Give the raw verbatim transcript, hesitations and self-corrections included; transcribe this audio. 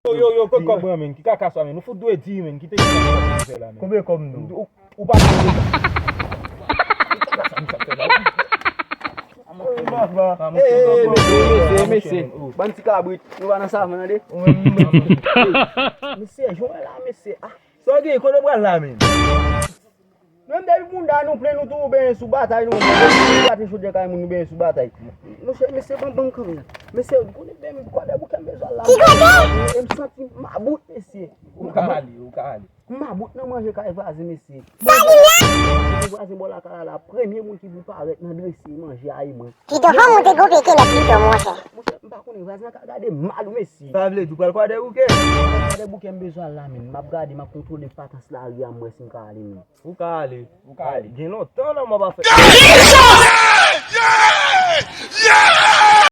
Yo, yo, yo, kot kòb mwen, men? Ki kaka sa, men? Nou fout dwe di, men. Kite ki kaka sa, men. Konbyen kòb nou? Ou, ou pa. Mesye, mesye, mesye. Bann ti kabrit. Nou pa nan savann, tande? Mesye, jwenn la, mesye. Ah. Sa w gen, kote w pral la, men? Menm depi moun da nou plen, nou toujou benyen sou batay, nou. Nou gate chodyè kay moun, nou benyen sou batay. Monchè, mesye, ban, ban kanmenm. Mesye, konnen benyen, kòdè bouke m bezwen la. Ki kote? E m santi m mabout, mesye. Ou ka ale, ou ka ale. M mabout nan manje kay vwazen, mesye. Sa vin la? Manje vwazen bò lakay la, la, premye moun ki pou parèt nan drese manje a e mwen. Pito fò moute gwo pye kelòt pito, monchè. Monchè, m pa konnen, vwazen an ka gade m mal, wi, mesye. Sa vle di, ou pral kòdè bouke? Kòdè bouke m bezwen al la, men. M ap gade, m ap kontwole patans lari a, m wè si m ka ale, men. Ou ka ale. Ou ka ale. Gen lontan non m ap fè.